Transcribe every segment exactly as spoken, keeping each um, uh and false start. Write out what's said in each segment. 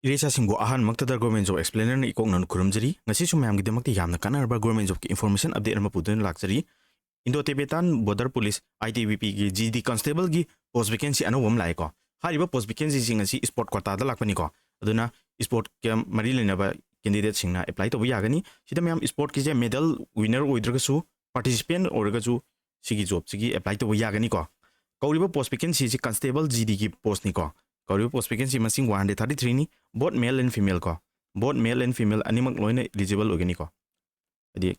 ꯏꯔꯩꯆꯥꯁꯤꯡꯕꯨ ꯑꯍꯥꯟꯕꯃꯛꯇꯗ Government Job Explainerꯅ ꯏꯀꯣꯛꯅꯅ ꯈꯨꯔꯨꯝꯖꯔꯤ꯫ ꯉꯁꯤꯁꯨ ꯃꯌꯥꯝꯒꯤꯗꯃꯛꯇ ꯌꯥꯝꯅ ꯀꯥꯟꯅꯔꯕ Government Jobꯀꯤ information update ꯑꯃ ꯄꯨꯗꯨꯅ ꯂꯥꯛꯆꯔꯤ꯫ Indo-Tibetan Border Police, ITBPꯒꯤ GD Constableꯒꯤ post vacancy ꯑꯅꯧꯕ ꯑꯃ ꯂꯥꯛꯑꯦꯀꯣ꯫ ꯍꯥꯏꯔꯤꯕ post vacancyꯁꯤꯡ ꯑꯁꯤ sport quotaꯗ ꯂꯥꯛꯄꯅꯤꯀꯣ꯫ ꯑꯗꯨꯅ sportꯀ ꯃꯔꯤ ꯂꯩꯅꯕ candidateꯁꯤꯡꯅ apply ꯇꯧꯕ ꯌꯥꯒꯅꯤ꯫ ꯁꯤꯗ ꯃꯌꯥꯝ sportꯀꯤꯁꯦ medal winner ꯑꯣꯏꯗ꯭ꯔꯒꯁꯨ, participant ꯑꯣꯏꯔꯒꯁꯨ ꯁꯤꯒꯤ jobꯁꯤꯒꯤ apply ꯇꯧꯕ ꯌꯥꯒꯅꯤꯀꯣ꯫ ꯀꯧꯔꯤꯕ post vacancyꯁꯤ Constable GDꯒꯤ postꯅꯤꯀꯣ꯫ ꯀꯧꯔꯤꯕ post vacancy ꯃꯁꯤꯡ one hundred thirty threeꯅꯤ, both male and female ꯀꯣ꯫ Both male and female ꯑꯅꯤꯃꯛ ꯂꯣꯏꯅ eligible ꯑꯣꯏꯒꯅꯤꯀꯣ꯫ ꯍꯥꯏꯗꯤ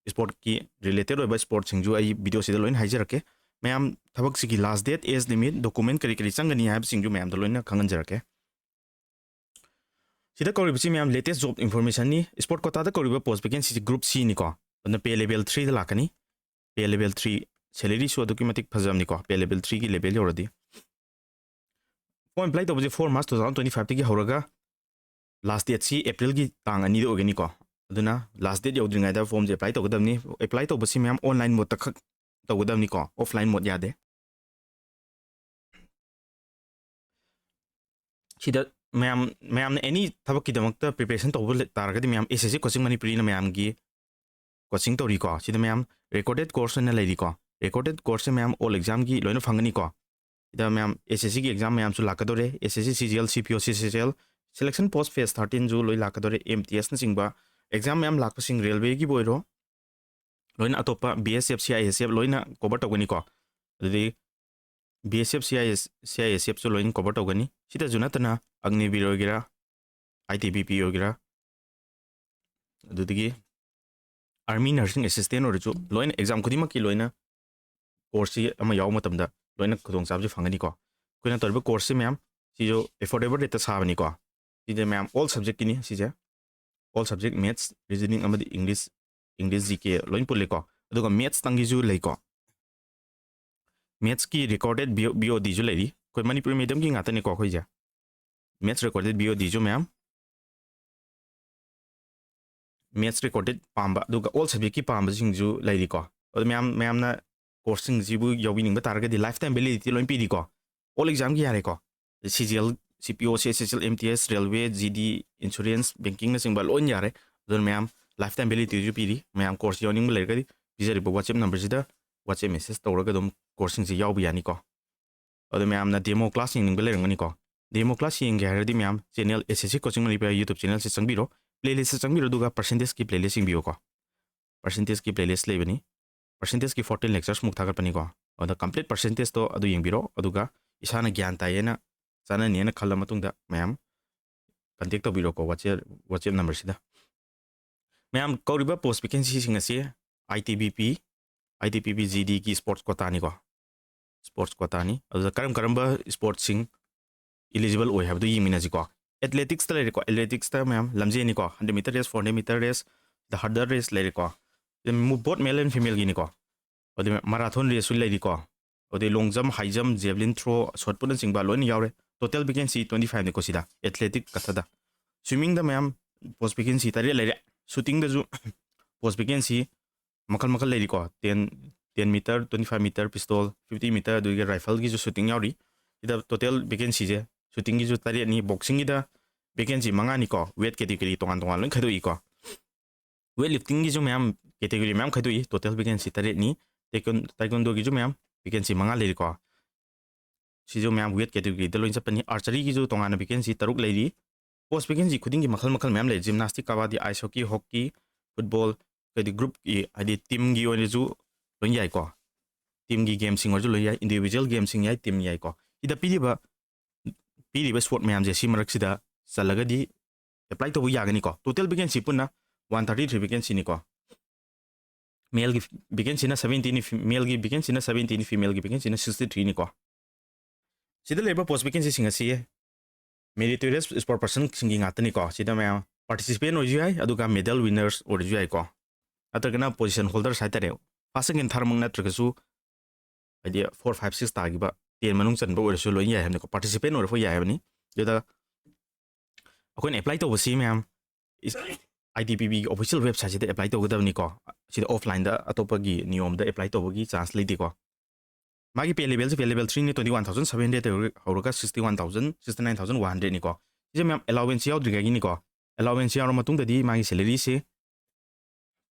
sportꯀꯤ related ꯑꯣꯏꯕ sportꯁꯤꯡꯁꯨ ꯑꯩ videoꯁꯤꯗ ꯂꯣꯏꯅ ꯍꯥꯏꯖꯔꯛꯀꯦ꯫ ꯃꯌꯥꯝ ꯊꯕꯛꯁꯤꯒꯤ last date, age limit, document ꯀꯔꯤ ꯀꯔꯤ ꯆꯪꯒꯅꯤ ꯍꯥꯏꯕꯁꯤꯡꯁꯨ ꯃꯌꯥꯝꯗ ꯂꯣꯏꯅ ꯈꯪꯍꯟꯖꯔꯛꯀꯦ꯫ ꯁꯤꯗ ꯀꯧꯔꯤꯕꯁꯤ ꯃꯌꯥꯝ latest job informationꯅꯤ꯫ Sport quotaꯗ ꯀꯧꯔꯤꯕ post vacancyꯁꯤ group Cꯅꯤꯀꯣ꯫ ꯑꯗꯨꯅ pay level threeꯗ ꯂꯥꯛꯀꯅꯤ꯫ Pay level three, salaryꯁꯨ ꯑꯗꯨꯛꯀꯤ ꯃꯇꯤꯛ ꯐꯖꯕꯅꯤꯀꯣ, pay level threeꯒꯤ level ꯌꯧꯔꯗꯤ꯫ Form apply ꯇꯧꯕꯁꯦ four March two thousand twenty fiveꯇꯒꯤ ꯍꯧꯔꯒ last dateꯁꯤ Aprilꯒꯤ ꯇꯥꯡ ꯑꯅꯤꯗ ꯑꯣꯏꯒꯅꯤꯀꯣ꯫ ꯑꯗꯨꯅ last date ꯌꯧꯗ꯭ꯔꯤꯉꯩꯗ formꯁꯦ apply ꯇꯧꯒꯗꯕꯅꯤ꯫ Apply ꯇꯧꯕꯁꯤ ꯃꯌꯥꯝ online modeꯇ ꯈꯛ ꯇꯧꯒꯗꯕꯅꯤꯀꯣ, offline mode ꯌꯥꯗꯦ꯫ ꯁꯤꯗ ꯃꯌꯥꯝ, ꯃꯌꯥꯝꯅ any ꯊꯕꯛꯀꯤꯗꯃꯛꯇ preparation ꯇꯧꯕ ꯂꯩ ꯇꯥꯔꯒꯗꯤ ꯃꯌꯥꯝ SSC Coaching Manipuriꯅ ꯃꯌꯥꯝꯒꯤ coaching ꯇꯧꯔꯤꯀꯣ꯫ ꯁꯤꯗ ꯃꯌꯥꯝ recorded course ꯑꯣꯏꯅ ꯂꯩꯔꯤꯀꯣ꯫ Recorded courseꯁꯦ ꯃꯌꯥꯝ all examꯒꯤ ꯂꯣꯏꯅ ꯐꯪꯒꯅꯤꯀꯣ꯫ ꯁꯤꯗ ꯃꯌꯥꯝ SSCꯒꯤ exam ꯃꯌꯥꯝꯁꯨ ꯂꯥꯛꯀꯗꯧꯔꯦ꯫ SSC CGL, CPO, CCL, selection post phase thirteenꯁꯨ ꯂꯣꯏ ꯂꯥꯛꯀꯗꯧꯔꯦ꯫ MTSꯅꯆꯤꯡꯕ exam ꯃꯌꯥꯝ ꯂꯥꯛꯄꯁꯤꯡ, railwayꯒꯤꯕꯨ ꯑꯣꯏꯔꯣ, ꯂꯣꯏꯅ ꯑꯇꯣꯞꯄ BSF, CISF ꯂꯣꯏꯅ cover ꯇꯧꯒꯅꯤꯀꯣ꯫ ꯑꯗꯨꯗꯤ BSF, CIS, CISFꯁꯨ ꯂꯣꯏꯅ cover ꯇꯧꯒꯅꯤ꯫ ꯁꯤꯗꯁꯨ ꯅꯠꯇꯅ Agniveer ꯑꯣꯏꯒꯦꯔꯥ, ITBP ꯑꯣꯏꯒꯦꯔꯥ, ꯑꯗꯨꯗꯒꯤ Army Nursing Assistant ꯑꯣꯏꯔꯁꯨ ꯂꯣꯏꯅ exam ꯈꯨꯗꯤꯡꯃꯛꯀꯤ ꯂꯣꯏꯅ courseꯁꯤ ꯑꯃ ꯌꯥꯎꯕ ꯃꯇꯝꯗ ꯂꯣꯏꯅ ꯈꯨꯗꯣꯡꯆꯥꯕꯁꯤ ꯐꯪꯒꯅꯤꯀꯣ꯫ ꯑꯩꯈꯣꯏꯅ ꯇꯧꯔꯤꯕ courseꯁꯤ ꯃꯌꯥꯝ ꯁꯤꯁꯨ affordable rateꯇ ꯁꯥꯕꯅꯤꯀꯣ꯫ ꯁꯤꯁꯦ ꯃꯌꯥꯝ all subjectꯀꯤꯅꯤ ꯁꯤꯁꯦ꯫ All subject, maths, reasoning ꯑꯃꯗꯤ English, English GK ꯂꯣꯏ ꯄꯨꯜꯂꯦꯀꯣ꯫ ꯑꯗꯨꯒ mathsꯇꯪꯒꯤꯁꯨ ꯂꯩꯀꯣ꯫ Mathsꯀꯤ recorded BODꯁꯨ ꯂꯩꯔꯤ꯫ ꯑꯩꯈꯣꯏ ꯃꯅꯤꯄꯨꯔꯤ mediumꯒꯤ ꯉꯥꯛꯇꯅꯤꯀꯣ ꯑꯩꯈꯣꯏꯁꯦ꯫ Maths recorded BODꯁꯨ ꯃꯌꯥꯝ, maths recorded ꯄꯥꯝꯕ, ꯑꯗꯨꯒ all subjectꯀꯤ ꯄꯥꯝꯕꯁꯤꯡꯁꯨ ꯂꯩꯔꯤꯀꯣ꯫ ꯑꯗꯨ ꯃꯌꯥꯝ, ꯃꯌꯥꯝꯅ courseꯁꯤꯡꯁꯤꯕꯨ ꯌꯥꯎꯕꯤꯅꯤꯡꯕ ꯇꯥꯔꯒꯗꯤ lifetime validity ꯂꯣꯏ ꯄꯤꯔꯤꯀꯣ꯫ All examꯒꯤ ꯌꯥꯔꯦꯀꯣ꯫ CGL, C P O, C H S L, M T S, railway, G D, insurance, banking ꯅꯆꯤꯡꯕ ꯂꯣꯏ ꯌꯥꯔꯦ꯫ ꯑꯗꯨꯅ ꯃꯌꯥꯝ lifetime validity ꯁꯨ ꯄꯤꯔꯤ꯫ ꯃꯌꯥꯝ course ꯌꯥꯎꯅꯤꯡꯕ ꯂꯩꯔꯒꯗꯤ ꯄꯤꯖꯔꯤꯕ WhatsApp number ꯁꯤꯗ WhatsApp message ꯇꯧꯔꯒ ꯑꯗꯨꯝ course ꯁꯤꯡꯁꯦ ꯌꯥꯎꯕ ꯌꯥꯅꯤꯀꯣ꯫ ꯑꯗꯣ ꯃꯌꯥꯝꯅ demo class ꯌꯦꯡꯅꯤꯡꯕ ꯂꯩꯔꯝꯒꯅꯤꯀꯣ꯫ Demo class ꯌꯦꯡꯒꯦ ꯍꯥꯏꯔꯗꯤ ꯃꯌꯥꯝ channel S S C Coaching Manipur YouTube channel ꯁꯦ ꯆꯪꯕꯤꯔꯣ, playlist ꯆꯪꯕꯤꯔꯣ, ꯑꯗꯨꯒ percentage ꯀꯤ playlist ꯌꯦꯡꯕꯤꯌꯨꯀꯣ꯫ Percentage ꯀꯤ playlist ꯂꯩꯕꯅꯤ꯫ Percentage ꯀꯤ fourteen lectures ꯃꯨꯛ ꯊꯥꯒꯠꯄꯅꯤꯀꯣ꯫ ꯑꯗ complete percentage ꯇꯣ ꯑꯗꯨ ꯌꯦꯡꯕꯤꯔꯣ, ꯑꯗꯨꯒ ꯏꯁꯥꯅ ꯒ꯭ꯌꯥꯟ ꯇꯥꯏꯌꯦꯅ, ꯆꯥꯅꯅꯤꯅ ꯈꯜꯂ ꯃꯇꯨꯡꯗ ꯃꯌꯥꯝ contact ꯇꯧꯕꯤꯔꯣꯀꯣ WhatsApp, WhatsApp number ꯁꯤꯗ꯫ ꯃꯌꯥꯝ, ꯀꯧꯔꯤꯕ post vacancy ꯁꯤꯡ ꯑꯁꯤ I T B P, I T B P G D ꯒꯤ sports quota ꯅꯤꯀꯣ꯫ Sports quota ꯅꯤ꯫ ꯑꯗꯨꯗ ꯀꯔꯝ ꯀꯔꯝꯕ sport ꯁꯤꯡ eligible ꯑꯣꯏ ꯍꯥꯏꯕꯗꯨ ꯌꯦꯡꯃꯤꯟꯅꯁꯤꯀꯣ꯫ Athletics ꯇ ꯂꯩꯔꯦꯀꯣ, athletics ꯇ ꯃꯌꯥꯝ ꯂꯝꯖꯦꯜꯅꯤꯀꯣ, hundred meter race, four hundred meter race, the hurdle race ꯂꯩꯔꯦꯀꯣ꯫ Both male and female ꯒꯤꯅꯤꯀꯣ꯫ ꯑꯗꯨ marathon race ꯁꯨ ꯂꯩꯔꯤꯀꯣ꯫ ꯑꯗꯩ long jump, high jump, javelin throw, shot put ꯅꯆꯤꯡꯕ ꯂꯣꯏꯅ ꯌꯥꯎꯔꯦ꯫ Total vacancy twenty five ꯅꯤꯀꯣ ꯁꯤꯗ, athletic ꯈꯛꯇꯗ꯫ Swimming ꯗ ꯃꯌꯥꯝ post vacancy ꯇꯔꯦꯠ ꯂꯩꯔꯦ꯫ Shooting ꯗꯁꯨ post vacancy ꯃꯈꯜ ꯃꯈꯜ ꯂꯩꯔꯤꯀꯣ꯫ Ten, ten meter, twenty five meter pistol, fifty meter, ꯑꯗꯨꯒ rifle ꯒꯤꯁꯨ shooting ꯌꯥꯎꯔꯤ꯫ ꯁꯤꯗ total vacancy ꯁꯦ shooting ꯒꯤꯁꯨ ꯇꯔꯦꯠꯅꯤ, boxing ꯒꯤꯗ vacancy ꯃꯉꯥꯅꯤꯀꯣ, weight category ꯇꯣꯉꯥꯟ ꯇꯣꯉꯥꯟ ꯂꯣꯏ ꯈꯥꯏꯗꯣꯛꯏꯀꯣ꯫ Weight lifting ꯒꯤꯁꯨ ꯃꯌꯥꯝ category ꯃꯌꯥꯝ ꯈꯥꯏꯗꯣꯛꯏ, total vacancy ꯇꯔꯦꯠꯅꯤ꯫ Taekwondo ꯒꯤꯁꯨ ꯃꯌꯥꯝ vacancy ꯃꯉꯥ ꯂꯩꯔꯤꯀꯣ꯫ ꯁꯤꯁꯨ ꯃꯌꯥꯝ weight category ꯗ ꯂꯣꯏꯅ ꯆꯠꯄꯅꯤ꯫ Archery ꯒꯤꯁꯨ ꯇꯣꯉꯥꯟꯅ vacancy ꯇꯔꯨꯛ ꯂꯩꯔꯤ꯫ Post vacancy ꯈꯨꯗꯤꯡꯒꯤ ꯃꯈꯜ ꯃꯈꯜ ꯃꯌꯥꯝ ꯂꯩ꯫ Gymnastic, ꯀꯕꯥꯗꯤ, ice hockey, hockey, football, ꯍꯥꯏꯗꯤ group ꯀꯤ, ꯍꯥꯏꯗꯤ team ꯒꯤ ꯑꯣꯏꯅꯁꯨ ꯂꯣꯏ ꯌꯥꯏꯀꯣ꯫ Team ꯒꯤ game ꯁꯤꯡ ꯑꯣꯏꯔꯁꯨ ꯂꯣꯏ ꯌꯥꯏ, individual game ꯁꯤꯡ ꯌꯥꯏ, team ꯌꯥꯏꯀꯣ꯫ ꯁꯤꯗ ꯄꯤꯔꯤꯕ, ꯄꯤꯔꯤꯕ sport ꯃꯌꯥꯝꯁꯦ ꯁꯤ ꯃꯔꯛꯁꯤꯗ ꯆꯜꯂꯒꯗꯤ apply ꯇꯧꯕ ꯌꯥꯒꯅꯤꯀꯣ꯫ Total vacancy ꯄꯨꯟꯅ one thirty three vacancy ꯅꯤꯀꯣ꯫ Male ꯒꯤ vacancy ꯅ seventy ꯅꯤ, fem-, male ꯒꯤ vacancy ꯅ seventy ꯅꯤ, female ꯒꯤ vacancy ꯅ sixty three ꯅꯤꯀꯣ꯫ ꯁꯤꯗ ꯂꯩꯔꯤꯕ post vacancy ꯁꯤꯡ ꯑꯁꯤ meritorious sport person ꯁꯤꯡꯒꯤ ꯉꯥꯛꯇꯅꯤꯀꯣ꯫ ꯁꯤꯗ ꯃꯌꯥꯝ participant ꯑꯣꯏꯔꯁꯨ ꯌꯥꯏ, ꯑꯗꯨꯒ medal winners ꯑꯣꯏꯔꯁꯨ ꯌꯥꯏꯀꯣ꯫ ꯅꯠꯇ꯭ꯔꯒꯅ position holders ꯍꯥꯏꯇꯥꯔꯦ, first, second, third ꯃꯛ ꯅꯠꯇ꯭ꯔꯒꯁꯨ, ꯍꯥꯏꯗꯤ four, five, six ꯇꯥꯈꯤꯕ, ten ꯃꯅꯨꯡ ꯆꯟꯕ ꯑꯣꯏꯔꯁꯨ ꯂꯣꯏꯅ ꯌꯥꯏ ꯍꯥꯏꯕꯅꯤꯀꯣ, participant ꯑꯣꯏꯔꯐꯥꯎ ꯌꯥꯏ ꯍꯥꯏꯕꯅꯤ꯫ ꯑꯗꯨꯗ ꯑꯩꯈꯣꯏꯅ apply ꯇꯧꯕꯁꯤ ꯃꯌꯥꯝ is-, I T B P ꯒꯤ official website ꯁꯤꯗ apply ꯇꯧꯒꯗꯕꯅꯤꯀꯣ꯫ ꯁꯤꯗ offline ꯗ ꯑꯇꯣꯞꯄꯒꯤ ꯅꯤꯌꯣꯝꯗ apply ꯇꯧꯕꯒꯤ chance ꯂꯩꯇꯦꯀꯣ꯫ ꯃꯥꯒꯤ pay levelꯁꯦ pay level threeꯅꯤ, twenty one thousand seven hundred ꯍꯧꯔꯒ sixty one thousand, sixty nine thousand one hundredꯅꯤꯀꯣ꯫ ꯁꯤꯁꯦ ꯃꯌꯥꯝ allowance ꯌꯥꯎꯗ꯭ꯔꯤꯉꯩꯒꯤꯅꯤꯀꯣ꯫ Allowance ꯌꯥꯎꯔ ꯃꯇꯨꯡꯗꯗꯤ ꯃꯥꯒꯤ salaryꯁꯦ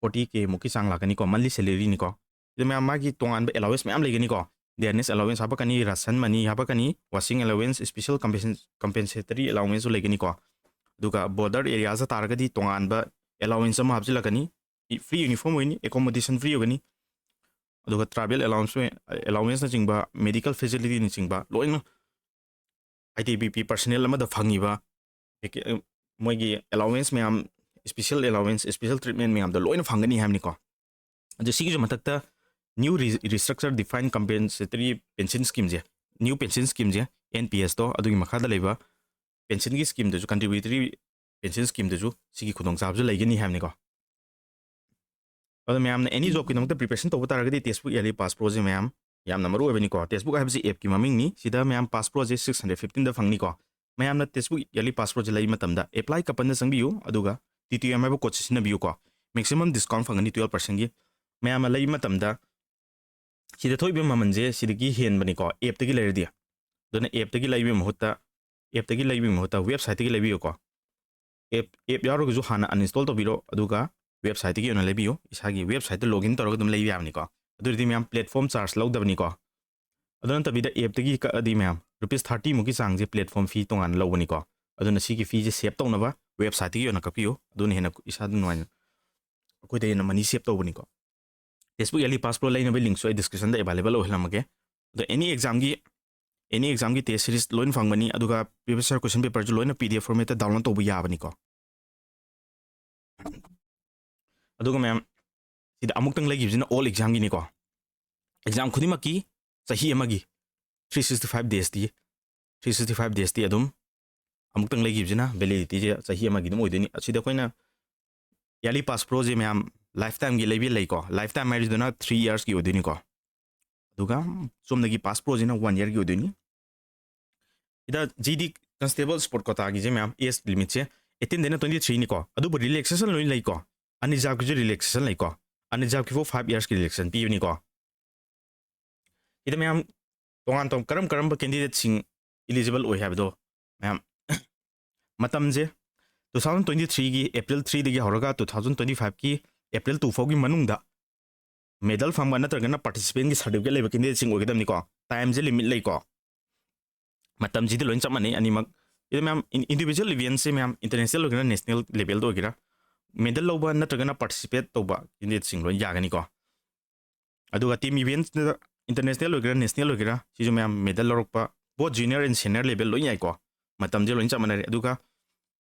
forty K ꯃꯨꯛꯀꯤ ꯆꯥꯡ ꯂꯥꯛꯀꯅꯤꯀꯣ, monthly salaryꯅꯤꯀꯣ꯫ ꯁꯤꯗ ꯃꯌꯥꯝ ꯃꯥꯒꯤ ꯇꯣꯉꯥꯟꯕ allowance ꯃꯌꯥꯝ ꯂꯩꯒꯅꯤꯀꯣ꯫ Dairyꯅꯦꯁ allowance ꯍꯥꯞꯄꯛꯀꯅꯤ, ration money ꯍꯥꯞꯄꯛꯀꯅꯤ, washing allowance, special compensation, compensatory allowanceꯁꯨ ꯂꯩꯒꯅꯤꯀꯣ꯫ ꯑꯗꯨꯒ border areaꯗ ꯇꯥꯔꯒꯗꯤ ꯇꯣꯉꯥꯟꯕ allowance ꯑꯃ ꯍꯥꯞꯆꯤꯜꯂꯛꯀꯅꯤ꯫ Free uniform ꯑꯣꯏꯅꯤ, accommodation free ꯑꯣꯏꯒꯅꯤ꯫ ꯑꯗꯨꯒ travel allowance, allowanceꯅꯆꯤꯡꯕ, medical facilityꯅꯆꯤꯡꯕ ꯂꯣꯏꯅ ITBP personnel ꯑꯃꯗ ꯐꯪꯉꯤꯕ ꯃꯣꯏꯒꯤ allowance ꯃꯌꯥꯝ, special allowance, special treatment ꯃꯌꯥꯝꯗꯣ ꯂꯣꯏꯅ ꯐꯪꯒꯅꯤ ꯍꯥꯏꯕꯅꯤꯀꯣ꯫ ꯑꯗꯨ ꯁꯤꯒꯤꯁꯨ ꯃꯊꯛꯇ new restructure defined compensatory pension schemeꯁꯦ, new pension schemeꯁꯦ, NPSꯇꯣ, ꯑꯗꯨꯒꯤ ꯃꯈꯥꯗ ꯂꯩꯕ pensionꯒꯤ schemeꯗꯁꯨ, contributory pension schemeꯗꯁꯨ ꯁꯤꯒꯤ ꯈꯨꯗꯣꯡꯆꯥꯕꯁꯨ ꯂꯩꯒꯅꯤ ꯍꯥꯏꯕꯅꯤꯀꯣ꯫ ꯑꯗꯣ ꯃꯌꯥꯝꯅ any jobꯀꯤꯗꯃꯛꯇ preparation ꯇꯧꯕ ꯇꯥꯔꯒꯗꯤ Textbook Yearly Pass Proꯁꯦ ꯃꯌꯥꯝ ꯌꯥꯝꯅ ꯃꯔꯨ ꯑꯣꯏꯕꯅꯤꯀꯣ꯫ Textbook ꯍꯥꯏꯕꯁꯤ appꯀꯤ ꯃꯃꯤꯡꯅꯤ꯫ ꯁꯤꯗ ꯃꯌꯥꯝ Pass Proꯁꯦ six hundred fifteenꯗ ꯐꯪꯅꯤꯀꯣ꯫ ꯃꯌꯥꯝꯅ Textbook Yearly Pass Proꯁꯦ ꯂꯩꯕ ꯃꯇꯝꯗ apply coupon ꯆꯪꯕꯤꯌꯨ, ꯑꯗꯨꯒ TTM ꯍꯥꯏꯕ codeꯁꯦ ꯁꯤꯖꯤꯟꯅꯕꯤꯌꯨꯀꯣ꯫ Maximum discount ꯐꯪꯒꯅꯤ twelve percentꯀꯤ꯫ ꯃꯌꯥꯝꯅ ꯂꯩꯕ ꯃꯇꯝꯗ ꯁꯤꯗ ꯊꯣꯛꯏꯕ ꯃꯃꯜꯁꯦ ꯁꯤꯗꯒꯤ ꯍꯦꯟꯕꯅꯤꯀꯣ, appꯇꯒꯤ ꯂꯩꯔꯗꯤ꯫ ꯑꯗꯨꯅ appꯇꯒꯤ ꯂꯩꯕꯒꯤ ꯃꯍꯨꯠꯇ, appꯇꯒꯤ ꯂꯩꯕꯒꯤ ꯃꯍꯨꯠꯇ websiteꯇꯒꯤ ꯂꯩꯕꯤꯌꯨꯀꯣ꯫ App, app ꯌꯥꯎꯔꯒꯁꯨ ꯍꯥꯟꯅ uninstall ꯇꯧꯕꯤꯔꯣ, ꯑꯗꯨꯒ websiteꯇꯒꯤ ꯑꯣꯏꯅ ꯂꯩꯕꯤꯌꯨ꯫ ꯏꯁꯥꯒꯤ websiteꯇ login ꯇꯧꯔꯒ ꯑꯗꯨꯝ ꯂꯩꯕ ꯌꯥꯕꯅꯤꯀꯣ꯫ ꯑꯗꯨ ꯑꯣꯏꯔꯗꯤ ꯃꯌꯥꯝ platform charge ꯂꯧꯗꯕꯅꯤꯀꯣ꯫ ꯑꯗꯨ ꯅꯠꯇꯕꯤꯗ appꯇꯒꯤ ꯀꯛꯑꯗꯤ ꯃꯌꯥꯝ rupees thirty ꯃꯨꯛꯀꯤ ꯆꯥꯡꯁꯦ platform fee ꯇꯣꯉꯥꯟꯅ ꯂꯧꯕꯅꯤꯀꯣ꯫ ꯑꯗꯨꯅ ꯁꯤꯒꯤ feeꯁꯦ save ꯇꯧꯅꯕ websiteꯇꯒꯤ ꯑꯣꯏꯅ ꯀꯛꯄꯤꯌꯨ, ꯑꯗꯨꯅ ꯍꯦꯟꯅ ꯏꯁꯥꯗ ꯅꯨꯡꯉꯥꯏꯅ, ꯑꯩꯈꯣꯏꯗ ꯍꯦꯟꯅ money save ꯇꯧꯕꯅꯤꯀꯣ꯫ Textbook Yearly Pass Pro ꯂꯩꯅꯕꯒꯤ linkꯁꯨ ꯑꯩ descriptionꯗ available ꯑꯣꯏꯍꯜꯂꯝꯃꯒꯦ꯫ ꯑꯗꯣ any examꯒꯤ, any examꯒꯤ test series ꯂꯣꯏꯅ ꯐꯪꯕꯅꯤ, ꯑꯗꯨꯒ previous year question paperꯁꯨ ꯂꯣꯏꯅ PDF formatꯇ download ꯇꯧꯕ ꯌꯥꯕꯅꯤꯀꯣ꯫ ꯑꯗꯨꯒ ꯃꯌꯥꯝ, ꯁꯤꯗ ꯑꯃꯨꯛꯇꯪ ꯂꯩꯈꯤꯕꯁꯤꯅ all examꯒꯤꯅꯤꯀꯣ꯫ Exam ꯈꯨꯗꯤꯡꯃꯛꯀꯤ ꯆꯍꯤ ꯑꯃꯒꯤ three sixty five daysꯇꯤ, three sixty five daysꯇꯤ ꯑꯗꯨꯝ ꯑꯃꯨꯛꯇꯪ ꯂꯩꯈꯤꯕꯁꯤꯅ validityꯁꯦ ꯆꯍꯤ ꯑꯃꯒꯤ ꯑꯗꯨꯝ ꯑꯣꯏꯗꯣꯏꯅꯤ꯫ ꯑꯁꯤꯗ ꯑꯩꯈꯣꯏꯅ Yearly Pass Proꯁꯦ ꯃꯌꯥꯝ lifetimeꯒꯤ ꯂꯩꯕ ꯂꯩꯀꯣ꯫ Lifetime ꯍꯥꯏꯔꯤꯗꯨꯅ three yearsꯀꯤ ꯑꯣꯏꯗꯣꯏꯅꯤꯀꯣ꯫ ꯑꯗꯨꯒ ꯆꯨꯝꯅꯒꯤ Pass Proꯁꯤꯅ one yearꯒꯤ ꯑꯣꯏꯗꯣꯏꯅꯤ꯫ ꯁꯤꯗ GD Constable sport quotaꯒꯤꯁꯦ ꯃꯌꯥꯝ age limitꯁꯦ eighteenꯗꯩꯅ twenty threeꯅꯤꯀꯣ꯫ ꯑꯗꯨꯕꯨ relaxation ꯂꯣꯏ ꯂꯩꯀꯣ꯫ Unreservedꯀꯤꯁꯨ relaxation ꯂꯩꯀꯣ꯫ Unreservedꯀꯤꯐꯥꯎ five yearsꯀꯤ relaxation ꯄꯤꯕꯅꯤꯀꯣ꯫ ꯁꯤꯗ ꯃꯌꯥꯝ ꯇꯣꯉꯥꯟ ꯇꯣꯉꯥꯟ ꯀꯔꯝ ꯀꯔꯝꯕ ꯀꯦꯟꯗꯤꯗꯦꯠꯁꯤꯡ ꯏꯂꯤꯖꯤꯕꯜ ꯑꯣꯏ ꯍꯥꯏꯕꯗꯣ ꯃꯌꯥꯝ ꯃꯇꯝꯁꯦ two thousand twenty threeꯒꯤ April threeꯗꯒꯤ ꯍꯧꯔꯒ two thousand twenty fiveꯀꯤ April two ꯐꯥꯎꯒꯤ ꯃꯅꯨꯡꯗ ꯃꯦꯗꯜ ꯐꯪꯕ ꯅꯠꯇ꯭ꯔꯒꯅ ꯄꯥꯔꯇꯤꯁꯤꯄꯦꯟꯒꯤ ꯁꯥꯔꯇꯤꯐꯤꯀꯦꯠ ꯂꯩꯕ ꯀꯦꯟꯗꯤꯗꯦꯠꯁꯤꯡ ꯑꯣꯏꯒꯗꯕꯅꯤꯀꯣ꯫ ꯇꯥꯏꯝꯁꯦ ꯂꯤꯃꯤꯠ ꯂꯩꯀꯣ꯫ ꯃꯇꯝꯁꯤꯗꯤ ꯂꯣꯏ ꯆꯞ ꯃꯥꯟꯅꯩ ꯑꯅꯤꯃꯛ꯫ ꯁꯤꯗ ꯃꯌꯥꯝ ꯏꯟꯗꯤꯕꯤꯖꯨꯋꯦꯜ ꯏꯚꯦꯟꯁꯦ ꯃꯌꯥꯝ ꯏꯟꯇꯔꯅꯦꯁꯅꯦꯜ ꯑꯣꯏꯒꯦꯔꯥ ꯅꯦꯁꯅꯦꯜ ꯂꯦꯚꯦꯜꯗ ꯑꯣꯏꯒꯦꯔꯥ ꯃꯦꯗꯜ ꯂꯧꯕ ꯅꯠꯇ꯭ꯔꯒꯅ ꯄꯥꯔꯇꯤꯁꯤꯄꯦꯠ ꯇꯧꯕ ꯀꯦꯟꯗꯤꯗꯦꯠꯁꯤꯡ ꯂꯣꯏ ꯌꯥꯒꯅꯤꯀꯣ꯫ ꯑꯗꯨꯒ ꯇꯤꯝ ꯏꯚꯦꯟꯠꯁꯇ ꯏꯟꯇꯔꯅꯦꯁꯅꯦꯜ ꯑꯣꯏꯒꯦꯔꯥ ꯅꯦꯁꯅꯦꯜ ꯑꯣꯏꯒꯦꯔꯥ ꯁꯤꯁꯨ ꯃꯌꯥꯝ medal ꯂꯧꯔꯛꯄ both junior and senior level ꯂꯣꯏ ꯌꯥꯏꯀꯣ꯫ ꯃꯇꯝꯁꯦ ꯂꯣꯏ ꯆꯞ ꯃꯥꯟꯅꯔꯦ꯫ ꯑꯗꯨꯒ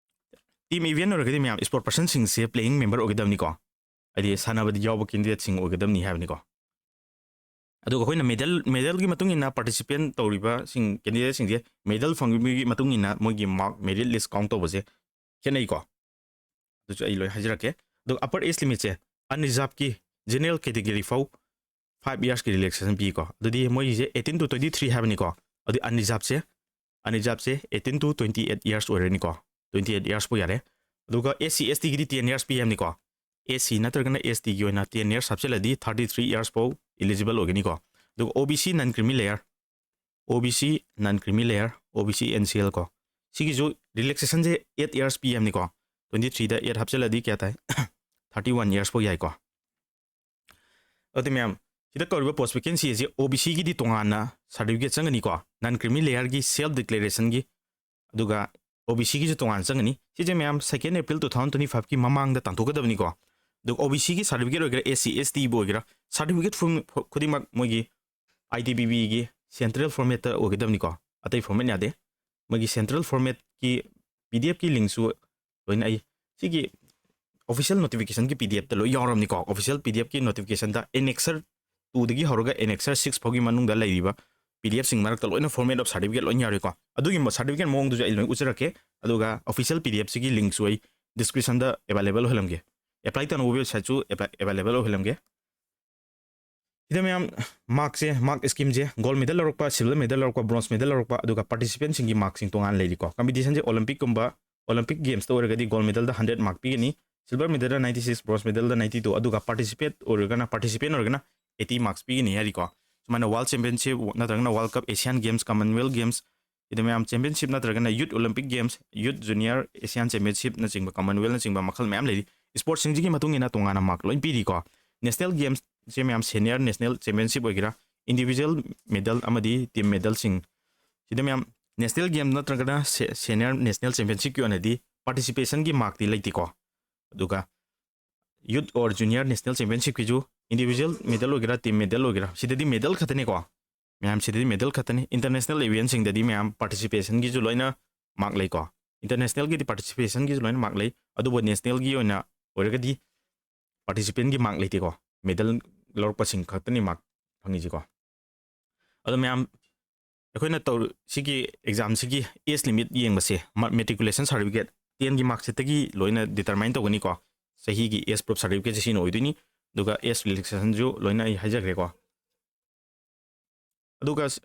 ꯇꯤꯝ ꯏꯚꯦꯟꯠ ꯑꯣꯏꯔꯒꯗꯤ ꯃꯌꯥꯝ ꯏꯁꯄꯣꯔꯠ ꯄꯔꯁꯟꯁꯤꯡꯁꯦ ꯄ꯭ꯂꯦꯌꯤꯡ ꯃꯦꯝꯕꯔ ꯑꯣꯏꯒꯗꯕꯅꯤꯀꯣ꯫ ꯍꯥꯏꯗꯤ ꯁꯥꯟꯅꯕꯗ ꯌꯥꯎꯕ ꯀꯦꯟꯗꯤꯗꯦꯠꯁꯤꯡ ꯑꯣꯏꯒꯗꯕꯅꯤ ꯍꯥꯏꯕꯅꯤꯀꯣ꯫ ꯑꯗꯨꯒ ꯑꯩꯈꯣꯏꯅ ꯃꯦꯗꯜ ꯃꯦꯗꯜꯒꯤ ꯃꯇꯨꯡ ꯏꯟꯅ ꯄꯥꯔꯇꯤꯁꯤꯄꯦꯟ ꯇꯧꯔꯤꯕꯁꯤꯡ ꯀꯦꯟꯗꯤꯗꯦꯠꯁꯤꯡꯁꯦ ꯃꯦꯗꯜ ꯐꯪꯕꯒꯤ ꯃꯇꯨꯡ ꯏꯟꯅ ꯃꯣꯏꯒꯤ ꯃꯥꯔꯛ ꯃꯦꯔꯤꯠ ꯂꯤꯁ ꯀꯥꯎꯟ ꯇꯧꯕꯁꯦ ꯈꯦꯠꯅꯩꯀꯣ꯫ ꯑꯗꯨꯁꯨ ꯑꯩ ꯂꯣꯏ ꯍꯥꯏꯖꯔꯛꯀꯦ꯫ ꯑꯗꯨꯒ ꯑꯄꯔ ꯑꯦꯖ ꯂꯤꯃꯤꯠꯁꯦ ꯑꯟꯔꯤꯖꯥꯔꯕꯀꯤ ꯖꯦꯅꯔꯦꯜ ꯀꯦꯇꯦꯒꯣꯔꯤ ꯐꯥꯎ ꯐꯥꯏꯚ ꯏꯌꯥꯔꯁꯀꯤ ꯔꯤꯂꯦꯛꯁꯦꯁꯟ ꯄꯤꯀꯣ꯫ ꯑꯗꯨꯗꯤ ꯃꯣꯏꯒꯤꯁꯦ eighteen to twenty three ꯍꯥꯏꯕꯅꯤꯀꯣ꯫ ꯑꯗꯨ ꯑꯟꯔꯤꯖꯥꯔꯕꯁꯦ ꯑꯟꯔꯤꯖꯥꯔꯕꯁꯦ eighteen to twenty eight ꯏꯌꯥꯔꯁ ꯑꯣꯏꯔꯅꯤꯀꯣ꯫ Twenty eight ꯏꯌꯥꯔꯁꯄꯨ ꯌꯥꯔꯦ꯫ ꯑꯗꯨꯒ S C S ꯇꯤꯒꯤꯗꯤ ten years ꯄꯤ ꯍꯥꯏꯕꯅꯤꯀꯣ꯫ ꯑꯦꯁ ꯁꯤ ꯅꯠꯇ꯭ꯔꯒꯅ ꯑꯦꯁ ꯇꯤꯒꯤ ꯑꯣꯏꯅ ꯇꯦꯟ ꯏꯌꯥꯔꯁ ꯍꯥꯞꯆꯤꯜꯂꯗꯤ ꯊꯥꯔꯇꯤ ꯊ꯭ꯔꯤ ꯏꯌꯥꯔꯁ ꯐꯥꯎ ꯏꯂꯤꯖꯤꯕꯜ ꯑꯣꯏꯒꯅꯤꯀꯣ꯫ ꯑꯗꯨꯒ O B C non creamy layer O B C non creamy layer O B C N C L ꯀꯣ꯫ ꯁꯤꯒꯤꯁꯨ ꯔꯤꯂꯦꯛꯁꯦꯁꯟꯁꯦ ꯑꯦꯠ ꯏꯌꯥꯔꯁ ꯄꯤ ꯍꯥꯏꯕꯅꯤꯀꯣ꯫ Twenty threeꯗ ꯑꯦꯠ ꯍꯥꯞꯆꯤꯜꯂꯗꯤ ꯀꯌꯥ ꯇꯥꯏ? Thirty one ꯏꯌꯥꯔꯁ ꯐꯥꯎ ꯌꯥꯏꯀꯣ꯫ ꯑꯗꯨꯗꯤ ꯃꯌꯥꯝ ꯁꯤꯗ ꯀꯧꯔꯤꯕ ꯄꯣꯁ ꯚꯦꯀꯦꯟꯁꯤ ꯑꯁꯤ ꯑꯣ ꯕꯤ ꯁꯤꯒꯤꯗꯤ ꯇꯣꯉꯥꯟꯅ ꯁꯥꯔꯇꯤꯐꯤꯀꯦꯠ ꯆꯪꯒꯅꯤꯀꯣ꯫ ꯅꯟ ꯀ꯭ꯔꯤꯃꯤ ꯂꯦꯌꯔꯒꯤ ꯁꯦꯜꯐ ꯗꯤꯀ꯭ꯂꯦꯔꯦꯁꯟꯒꯤ ꯑꯗꯨꯒ ꯑꯣ ꯕꯤ ꯁꯤꯒꯤꯁꯨ ꯇꯣꯉꯥꯟꯅ ꯆꯪꯒꯅꯤ꯫ ꯁꯤꯁꯦ ꯃꯌꯥꯝ second April two thousand twenty fiveꯀꯤ ꯃꯃꯥꯡꯗ ꯇꯥꯟꯊꯣꯛꯀꯗꯕꯅꯤꯀꯣ꯫ ꯑꯗꯨꯒ ꯑꯣ ꯕꯤ ꯁꯤꯒꯤ ꯁꯥꯔꯇꯤꯐꯤꯀꯦꯠ ꯑꯣꯏꯒꯦꯔꯥ ꯑꯦꯁ ꯁꯤ ꯑꯦꯁ ꯇꯤꯕꯨ ꯑꯣꯏꯒꯦꯔꯥ ꯁꯥꯔꯇꯤꯐꯤꯀꯦꯠ ꯈꯨꯗꯤꯡꯃꯛ ꯃꯣꯏꯒꯤ ꯑꯥꯏ ꯗꯤ ꯕꯤ ꯕꯤꯒꯤ ꯁꯦꯟꯇ꯭ꯔꯦꯜ ꯐꯣꯔꯃꯦꯠꯇ ꯑꯣꯏꯒꯗꯕꯅꯤꯀꯣ꯫ ꯑꯇꯩ ꯐꯣꯔꯃꯦꯠ ꯌꯥꯗꯦ꯫ ꯃꯣꯏꯒꯤ ꯁꯦꯟꯇ꯭ꯔꯦꯜ ꯐꯣꯔꯃꯦꯠꯀꯤ ꯄꯤ ꯗꯤ ꯑꯦꯐꯀꯤ ꯂꯤꯡꯁꯨ ꯂꯣꯏꯅ ꯑꯩ ꯁꯤꯒꯤ ꯑꯣꯐꯤꯁꯤꯌꯦꯜ ꯅꯣꯇꯤꯐꯤꯀꯦꯁꯟꯒꯤ ꯄꯤ ꯗꯤ ꯑꯦꯐꯇ ꯂꯣꯏ ꯌꯥꯎꯔꯕꯅꯤꯀꯣ꯫ ꯑꯣꯐꯤꯁꯤꯌꯦꯜ ꯄꯤ ꯗꯤ ꯑꯦꯐꯀꯤ ꯅꯣꯇꯤꯐꯤꯀꯦꯁꯟꯗ ꯑꯦꯅꯦꯛꯁꯔ ꯇꯨꯗꯒꯤ ꯍꯧꯔꯒ ꯑꯦꯅꯦꯛꯁꯔ ꯁꯤꯛꯁ ꯐꯥꯎꯒꯤ ꯃꯅꯨꯡꯗ ꯂꯩꯔꯤꯕ ꯄꯤ ꯗꯤ ꯑꯦꯐꯁꯤꯡ ꯃꯔꯛꯇ ꯂꯣꯏꯅ ꯐꯣꯔꯃꯦꯠ ꯑꯣꯐ ꯁꯥꯔꯇꯤꯐꯤꯀꯦꯠ ꯂꯣꯏꯅ ꯌꯥꯎꯔꯤꯀꯣ꯫ ꯑꯗꯨꯒꯤ ꯁꯥꯔꯇꯤꯐꯤꯀꯦꯠ ꯃꯑꯣꯡꯗꯨꯁꯨ ꯑꯩ ꯂꯣꯏꯅ ꯎꯠꯆꯔꯛꯀꯦ꯫ ꯑꯗꯨꯒ ꯑꯣꯐꯤꯁꯤꯌꯦꯜ ꯄꯤ ꯗꯤ ꯑꯦꯐꯁꯤꯒꯤ ꯂꯤꯡꯁꯨ ꯑꯩ ꯗꯤꯁꯀ꯭ꯔꯤꯞꯁꯟꯗ ꯑꯦꯕꯥꯏꯂꯦꯕꯜ ꯑꯣꯏꯍꯜꯂꯝꯒꯦ꯫ ꯑꯦꯄ꯭ꯂꯥꯏ ꯇꯧꯅꯕ ꯋꯦꯕꯁꯥꯏꯠꯁꯨ ꯑꯦꯕꯥꯏꯂꯦꯕꯜ ꯑꯣꯏꯍꯜꯂꯝꯒꯦ꯫ ꯁꯤꯗ ꯃꯌꯥꯝ ꯃꯥꯔꯛꯁꯦ ꯃꯥꯔꯛ ꯁ꯭ꯀꯤꯝꯁꯦ ꯒꯣꯜ ꯃꯦꯗꯜ ꯂꯧꯔꯛꯄ ꯁꯤꯜꯚꯔ ꯃꯦꯗꯜ ꯂꯧꯔꯛꯄ ꯕ꯭ꯔꯣꯟꯖ ꯃꯦꯗꯜ ꯂꯧꯔꯛꯄ ꯑꯗꯨꯒ ꯄꯥꯔꯇꯤꯁꯤꯄꯦꯟꯁꯤꯡꯒꯤ ꯃꯥꯔꯛꯁꯤꯡ ꯇꯣꯉꯥꯟꯅ ꯂꯩꯔꯤꯀꯣ꯫ ꯀꯝꯄꯤꯇꯤꯁꯟꯁꯦ ꯑꯣꯂꯤꯝꯄꯤꯛꯀꯨꯝꯕ ꯑꯣꯂꯤꯝꯄꯤꯛ ꯒꯦꯝꯁꯇ ꯑꯣꯏꯔꯒꯗꯤ ꯒꯣꯜ ꯃꯦꯗꯜꯗ ꯍꯟꯗ꯭ꯔꯦꯠ ꯃꯥꯔꯛ ꯄꯤꯒꯅꯤ꯫ ꯁꯤꯜꯚꯔ ꯃꯦꯗꯜꯗ ꯅꯥꯏꯟꯇꯤ ꯁꯤꯛꯁ ꯕ꯭ꯔꯣꯟꯖ ꯃꯦꯗꯜꯗ ꯅꯥꯏꯟꯇꯤ ꯇꯨ ꯑꯗꯨꯒ ꯄꯥꯔꯇꯤꯁꯤꯄꯦꯠ ꯑꯣꯏꯔꯒꯅ ꯄꯥꯔꯇꯤꯁꯤꯄꯦꯟ ꯑꯣꯏꯔꯒꯅ ꯑꯩꯠꯇꯤ ꯃꯥꯔꯛꯁ ꯄꯤꯒꯅꯤ ꯍꯥꯏꯔꯤꯀꯣ꯫ ꯑꯗꯨꯃꯥꯏꯅ World Championship ꯅꯠꯇ꯭ꯔꯒꯅ World Cup, Asian Games, Commonwealth Games, ꯁꯤꯗ ꯃꯌꯥꯝ Championship ꯅꯠꯇ꯭ꯔꯒꯅ Youth Olympic Games, Youth Junior Asian Championship ꯅꯆꯤꯡꯕ, Commonwealth ꯅꯆꯤꯡꯕ ꯃꯈꯜ ꯃꯌꯥꯝ ꯂꯩꯔꯤ꯫ Sportsꯁꯤꯡꯁꯤꯒꯤ ꯃꯇꯨꯡ ꯏꯟꯅ ꯇꯣꯉꯥꯟꯅ mark ꯂꯣꯏ ꯄꯤꯔꯤꯀꯣ꯫ National Gamesꯁꯦ ꯃꯌꯥꯝ senior national championship ꯑꯣꯏꯒꯦꯔꯥ, individual medal ꯑꯃꯗꯤ team medalꯁꯤꯡ, ꯁꯤꯗ ꯃꯌꯥꯝ national game ꯅꯠꯇ꯭ꯔꯒꯅ se-, senior national championshipꯀꯤ ꯑꯣꯏꯅꯗꯤ participationꯒꯤ markꯇꯤ ꯂꯩꯇꯦꯀꯣ꯫ ꯑꯗꯨꯒ youth or junior national championshipꯀꯤꯁꯨ individual medal ꯑꯣꯏꯒꯦꯔꯥ, team medal ꯑꯣꯏꯒꯦꯔꯥ, ꯁꯤꯗꯗꯤ medal ꯈꯛꯇꯅꯤꯀꯣ꯫ ꯃꯌꯥꯝ ꯁꯤꯗꯗꯤ medal ꯈꯛꯇꯅꯤ꯫ International eventꯁꯤꯡꯗꯗꯤ ꯃꯌꯥꯝ participationꯒꯤꯁꯨ ꯂꯣꯏꯅ mark ꯂꯩꯀꯣ꯫ Internationalꯒꯤꯗꯤ participationꯒꯤꯁꯨ ꯂꯣꯏꯅ mark ꯂꯩ꯫ ꯑꯗꯨꯕꯨ nationalꯒꯤ ꯑꯣꯏꯅ ꯑꯣꯏꯔꯒꯗꯤ participantꯀꯤ mark ꯂꯩꯇꯦꯀꯣ꯫ Medal ꯂꯧꯔꯛꯄꯁꯤꯡ ꯈꯛꯇꯅꯤ mark ꯐꯪꯉꯤꯁꯤꯀꯣ꯫ ꯑꯗꯣ ꯃꯌꯥꯝ, ꯑꯩꯈꯣꯏꯅ ꯇꯧ-, ꯁꯤꯒꯤ examꯁꯤꯒꯤ age limit ꯌꯦꯡꯕꯁꯦ, ꯃꯥ-, matriculation certificate, tenꯒꯤ mark sheetꯇꯒꯤ ꯂꯣꯏꯅ determine ꯇꯧꯒꯅꯤꯀꯣ꯫ ꯆꯍꯤꯒꯤ age proof certificateꯁꯦ ꯁꯤꯅ ꯑꯣꯏꯗꯣꯏꯅꯤ꯫ ꯑꯗꯨꯒ age relaxationꯁꯨ ꯂꯣꯏꯅ ꯑꯩ ꯍꯥꯏꯖꯈ꯭ꯔꯦꯀꯣ꯫ ꯑꯗꯨꯒ ꯁ-,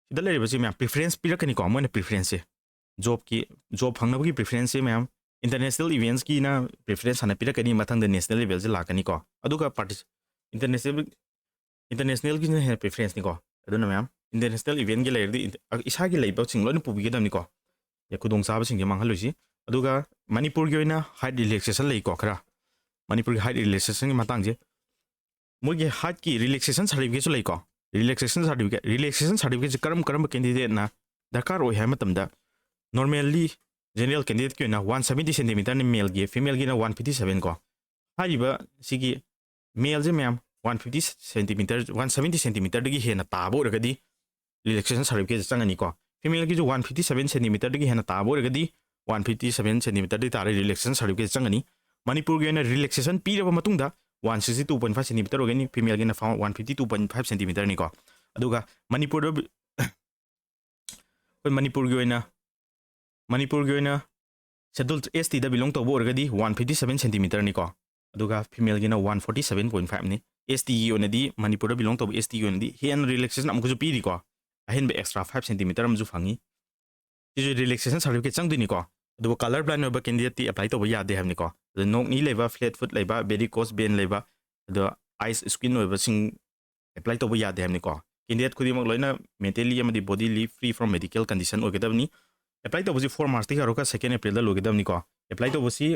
ꯁꯤꯗ ꯂꯩꯔꯤꯕꯁꯤ ꯃꯌꯥꯝ preference ꯄꯤꯔꯛꯀꯅꯤꯀꯣ, ꯃꯣꯏꯅ preferenceꯁꯦ꯫ Jobꯀꯤ, job ꯐꯪꯅꯕꯒꯤ preferenceꯁꯦ ꯃꯌꯥꯝ international eventsꯀꯤꯅ preference ꯍꯥꯟꯅ ꯄꯤꯔꯛꯀꯅꯤ, ꯃꯊꯪꯗ national levelꯁꯦ ꯂꯥꯛꯀꯅꯤꯀꯣ꯫ ꯑꯗꯨꯒ partic-, international, internationalꯒꯤꯅ ꯍꯦꯟꯅ preferenceꯅꯤꯀꯣ꯫ ꯑꯗꯨꯅ ꯃꯌꯥꯝ international eventꯀꯤ ꯂꯩꯔꯗꯤ ꯏꯟ-, ꯑ, ꯏꯁꯥꯒꯤ ꯂꯩꯕꯁꯤꯡ ꯂꯣꯏꯅ ꯄꯨꯕꯤꯒꯗꯕꯅꯤꯀꯣ꯫ ꯑꯦ, ꯈꯨꯗꯣꯡꯆꯥꯕꯁꯤꯡꯁꯦ ꯃꯥꯡꯍꯜꯂꯣꯏꯁꯤ꯫ ꯑꯗꯨꯒ ꯃꯅꯤꯄꯨꯔꯒꯤ ꯑꯣꯏꯅ height relaxation ꯂꯩꯀꯣ ꯈꯔ꯫ ꯃꯅꯤꯄꯨꯔꯒꯤ height relaxationꯒꯤ ꯃꯇꯥꯡꯁꯦ, ꯃꯣꯏꯒꯤ heightꯀꯤ relaxation certificateꯁꯨ ꯂꯩꯀꯣ꯫ Relaxation certificate, relaxation certificateꯁꯦ ꯀꯔꯝ ꯀꯔꯝꯕ candidateꯅ ꯗꯔꯀꯥꯔ ꯑꯣꯏ ꯍꯥꯏꯕ ꯃꯇꯝꯗ, normally general candidateꯀꯤ ꯑꯣꯏꯅ one seventy centimeterꯅꯤ maleꯒꯤ, femaleꯒꯤꯅ one fifty seven ꯀꯣ꯫ ꯍꯥꯏꯔꯤꯕ ꯁꯤꯒꯤ maleꯁꯦ ꯃꯌꯥꯝ one fifty centimeter, one seventy centimeterꯗꯒꯤ ꯍꯦꯟꯅ ꯇꯥꯕ ꯑꯣꯏꯔꯒꯗꯤ relaxation certificate ꯆꯪꯒꯅꯤꯀꯣ꯫ Femaleꯒꯤꯁꯨ one fifty seven centimeterꯗꯒꯤ ꯍꯦꯟꯅ ꯇꯥꯕ ꯑꯣꯏꯔꯒꯗꯤ one fifty seven centimeterꯗꯒꯤ ꯇꯥꯔꯦ relaxation certificate ꯆꯪꯒꯅꯤ꯫ ꯃꯅꯤꯄꯨꯔꯒꯤ ꯑꯣꯏꯅ relaxation ꯄꯤꯔꯕ ꯃꯇꯨꯡꯗ one sixty two point five centimeter ꯑꯣꯏꯒꯅꯤ, femaleꯒꯤꯅ one fifty two point five centimeterꯅꯤꯀꯣ꯫ ꯑꯗꯨꯒ ꯃꯅꯤꯄꯨꯔꯗ, ꯑꯩꯈꯣꯏ ꯃꯅꯤꯄꯨꯔꯒꯤ ꯑꯣꯏꯅ, ꯃꯅꯤꯄꯨꯔꯒꯤ ꯑꯣꯏꯅ Scheduled STꯗ belong ꯇꯧꯕ ꯑꯣꯏꯔꯒꯗꯤ one fifty seven centimeterꯅꯤꯀꯣ꯫ ꯑꯗꯨꯒ femaleꯒꯤꯅ one forty seven point fiveꯅꯤ꯫ STꯒꯤ ꯑꯣꯏꯅꯗꯤ, ꯃꯅꯤꯄꯨꯔꯗ belong ꯇꯧꯕ STꯒꯤ ꯑꯣꯏꯅꯗꯤ ꯍꯦꯟꯅ relaxation ꯑꯃꯨꯛꯀꯁꯨ ꯄꯤꯔꯤꯀꯣ꯫ ꯑꯍꯦꯟꯕ extra five centimeter ꯑꯃꯁꯨ ꯐꯪꯉꯤ꯫ ꯁꯤꯁꯨ relaxation certificate ꯆꯪꯗꯣꯏꯅꯤꯀꯣ꯫ ꯑꯗꯨꯕꯨ colour blind ꯑꯣꯏꯕ candidateꯇꯤ apply ꯇꯧꯕ ꯌꯥꯗꯦ ꯍꯥꯏꯕꯅꯤꯀꯣ꯫ ꯑꯗꯨ knock knee ꯂꯩꯕ, flat foot ꯂꯩꯕ, varicose vein ꯂꯩꯕ, ꯑꯗꯣ ꯑꯥꯏꯁ ꯁ꯭ꯀꯤꯟ ꯑꯣꯏꯕꯁꯤꯡ ꯑꯦꯄ꯭ꯂꯥꯏ ꯇꯧꯕ ꯌꯥꯗꯦ ꯍꯥꯏꯕꯅꯤꯀꯣ꯫ ꯀꯦꯟꯗꯤꯗꯦꯠ ꯈꯨꯗꯤꯡꯃꯛ ꯂꯣꯏꯅ ꯃꯦꯟꯇꯦꯂꯤ ꯑꯃꯗꯤ ꯕꯣꯗꯤꯂꯤ ꯐ꯭ꯔꯤ ꯐ꯭ꯔꯣꯝ ꯃꯦꯗꯤꯀꯦꯜ ꯀꯟꯗꯤꯁꯟ ꯑꯣꯏꯒꯗꯕꯅꯤ꯫ ꯑꯦꯄ꯭ꯂꯥꯏ ꯇꯧꯕꯁꯤ ꯐꯣꯔ ꯃꯥꯔꯆꯇꯒꯤ ꯍꯧꯔꯒ ꯁꯦꯀꯦꯟ ꯑꯦꯄ꯭ꯔꯤꯜꯗ ꯂꯣꯏꯒꯗꯕꯅꯤꯀꯣ꯫ ꯑꯦꯄ꯭ꯂꯥꯏ ꯇꯧꯕꯁꯤ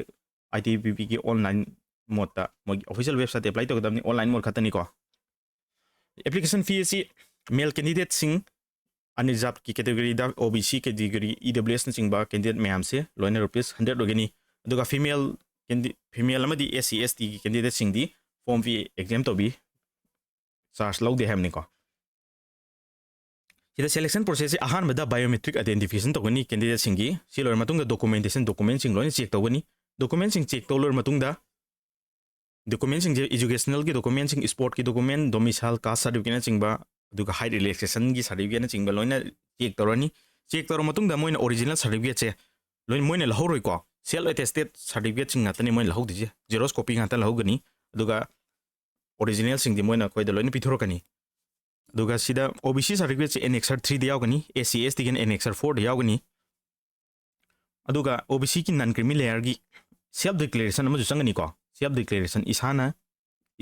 ꯑꯥꯏ ꯇꯤ ꯕꯤ ꯄꯤꯒꯤ ꯑꯣꯟꯂꯥꯏꯟ ꯃꯣꯠꯇ ꯃꯣꯏꯒꯤ ꯑꯣꯐꯤꯁꯤꯌꯦꯜ ꯋꯦꯕꯁꯥꯏꯠꯇ ꯑꯦꯄ꯭ꯂꯥꯏ ꯇꯧꯒꯗꯕꯅꯤ, ꯑꯣꯟꯂꯥꯏꯟ ꯃꯣꯠ ꯈꯛꯇꯅꯤꯀꯣ꯫ ꯑꯦꯄ꯭ꯂꯤꯀꯦꯁꯟ ꯐꯤ ꯑꯁꯤ ꯃꯦꯜ ꯀꯦꯟꯗꯤꯗꯦꯠꯁꯤꯡ, ꯑꯟꯔꯤꯖꯥꯔꯚꯀꯤ ꯀꯦꯇꯦꯒꯣꯔꯤꯗ, ꯑꯣ ꯕꯤ ꯁꯤ ꯀꯦꯇꯦꯒꯣꯔꯤ, ꯏ ꯗꯕ꯭ꯂꯤꯎ ꯑꯦꯁꯅꯆꯤꯡꯕ ꯀꯦꯟꯗꯤꯗꯦꯠ ꯃꯌꯥꯝꯁꯦ ꯂꯣꯏꯅ ꯔꯨꯄꯤꯁ ꯍꯟꯗ꯭ꯔꯦꯠ ꯑꯣꯏꯒꯅꯤ꯫ ꯑꯗꯨꯒ ꯐꯤꯃꯦꯜ ꯀꯦꯟꯗꯤ-, ꯐꯤꯃꯦꯜ ꯑꯃꯗꯤ ꯑꯦꯁ ꯁꯤ ꯑꯦꯁ ꯇꯤꯒꯤ ꯀꯦꯟꯗꯤꯗꯦꯠꯁꯤꯡꯗꯤ ꯐꯣꯔꯝ ꯐꯤ ꯑꯦꯛꯖꯦꯝ ꯇꯧꯕꯤ, ꯆꯥꯔꯖ ꯂꯧꯗꯦ ꯍꯥꯏꯕꯅꯤꯀꯣ꯫ ꯁꯤꯗ ꯁꯦꯂꯦꯛꯁꯟ ꯄ꯭ꯔꯣꯁꯦꯁꯁꯤ ꯑꯍꯥꯟꯕꯗ ꯕꯥꯏꯑꯣꯃꯦꯇ꯭ꯔꯤꯛ ꯑꯥꯏꯗꯦꯟꯇꯤꯐꯤꯀꯦꯁꯟ ꯇꯧꯒꯅꯤ ꯀꯦꯟꯗꯤꯗꯦꯠꯁꯤꯡꯒꯤ꯫ ꯁꯤ ꯂꯣꯏꯔ ꯃꯇꯨꯡꯗ ꯗꯣꯀꯨꯃꯦꯟꯇꯦꯁꯟ, ꯗꯣꯀꯨꯃꯦꯟꯁꯤꯡ ꯂꯣꯏꯅ ꯆꯦꯛ ꯇꯧꯒꯅꯤ꯫ ꯗꯣꯀꯨꯃꯦꯟꯁꯤꯡ ꯆꯦꯛ ꯇꯧ ꯂꯣꯏꯔ ꯃꯇꯨꯡꯗ ꯗꯣꯀꯨꯃꯦꯟꯁꯤꯡꯁꯦ, ꯏꯖꯨꯀꯦꯁꯅꯦꯜꯒꯤ ꯗꯣꯀꯨꯃꯦꯟꯁꯤꯡ, ꯁ꯭ꯄꯣꯔꯠꯀꯤ ꯗꯣꯀꯨꯃꯦꯟ, ꯗꯣꯃꯤꯁꯥꯏꯜ, ꯀꯥꯁ ꯁꯥꯔꯇꯤꯐꯤꯀꯦꯠꯅꯆꯤꯡꯕ, ꯑꯗꯨꯒ ꯍꯥꯏꯠ ꯔꯤꯂꯦꯛꯁꯦꯁꯟꯒꯤ ꯁꯥꯔꯇꯤꯐꯤꯀꯦꯠꯅꯆꯤꯡꯕ ꯂꯣꯏꯅ ꯆꯦꯛ ꯇꯧꯔꯅꯤ꯫ ꯆꯦꯛ ꯇꯧꯔ ꯃꯇꯨꯡꯗ ꯃꯣꯏꯅ ꯑꯣꯔꯤꯖꯤꯅꯦꯜ ꯁꯥꯔꯇꯤꯐꯤꯀꯦꯠꯁꯦ ꯂꯣꯏꯅ ꯃꯣꯏꯅ ꯂꯧꯍꯧꯔꯣꯏꯀꯣ꯫ ꯁꯦꯜꯐ ꯑꯦꯇꯦꯁꯇꯦꯠ ꯁꯥꯔꯇꯤꯐꯤꯀꯦꯠꯁꯤꯡ ꯉꯥꯛꯇꯅꯤ ꯃꯣꯏꯅ ꯂꯧꯍꯧꯗꯣꯏꯁꯦ꯫ ꯖꯦꯔꯣꯛꯁ ꯀꯣꯄꯤ ꯉꯥꯛꯇ ꯂꯧꯍꯧꯒꯅꯤ꯫ ꯑꯗꯨꯒ ꯑꯣꯔꯤꯖꯤꯅꯦꯜꯁꯤꯡꯗꯤ ꯃꯣꯏꯅ ꯑꯩꯈꯣꯏꯗ ꯂꯣꯏꯅ ꯄꯤꯊꯣꯔꯛꯀꯅꯤ꯫ ꯑꯗꯨꯒ ꯁꯤꯗ ꯑꯣ ꯕꯤ ꯁꯤ ꯁꯥꯔꯇꯤꯐꯤꯀꯦꯠꯁꯦ ꯑꯦꯅꯦꯛꯁꯔ ꯊ꯭ꯔꯤꯗ ꯌꯥꯎꯒꯅꯤ, ꯑꯦꯁ ꯁꯤ ꯑꯦꯁ ꯇꯤꯒꯤꯅ ꯑꯦꯅꯦꯛꯁꯔ ꯐꯣꯔꯗ ꯌꯥꯎꯒꯅꯤ꯫ ꯑꯗꯨꯒ ꯑꯣ ꯕꯤ ꯁꯤꯒꯤ ꯅꯟ ꯀ꯭ꯔꯤꯃꯤ ꯂꯦꯌꯔꯒꯤ ꯁꯦꯜꯐ ꯗꯤꯀ꯭ꯂꯦꯔꯦꯁꯟ ꯑꯃꯁꯨ ꯆꯪꯒꯅꯤꯀꯣ꯫ ꯁꯦꯜꯐ ꯗꯤꯀ꯭ꯂꯦꯔꯦꯁꯟ ꯏꯁꯥꯅ,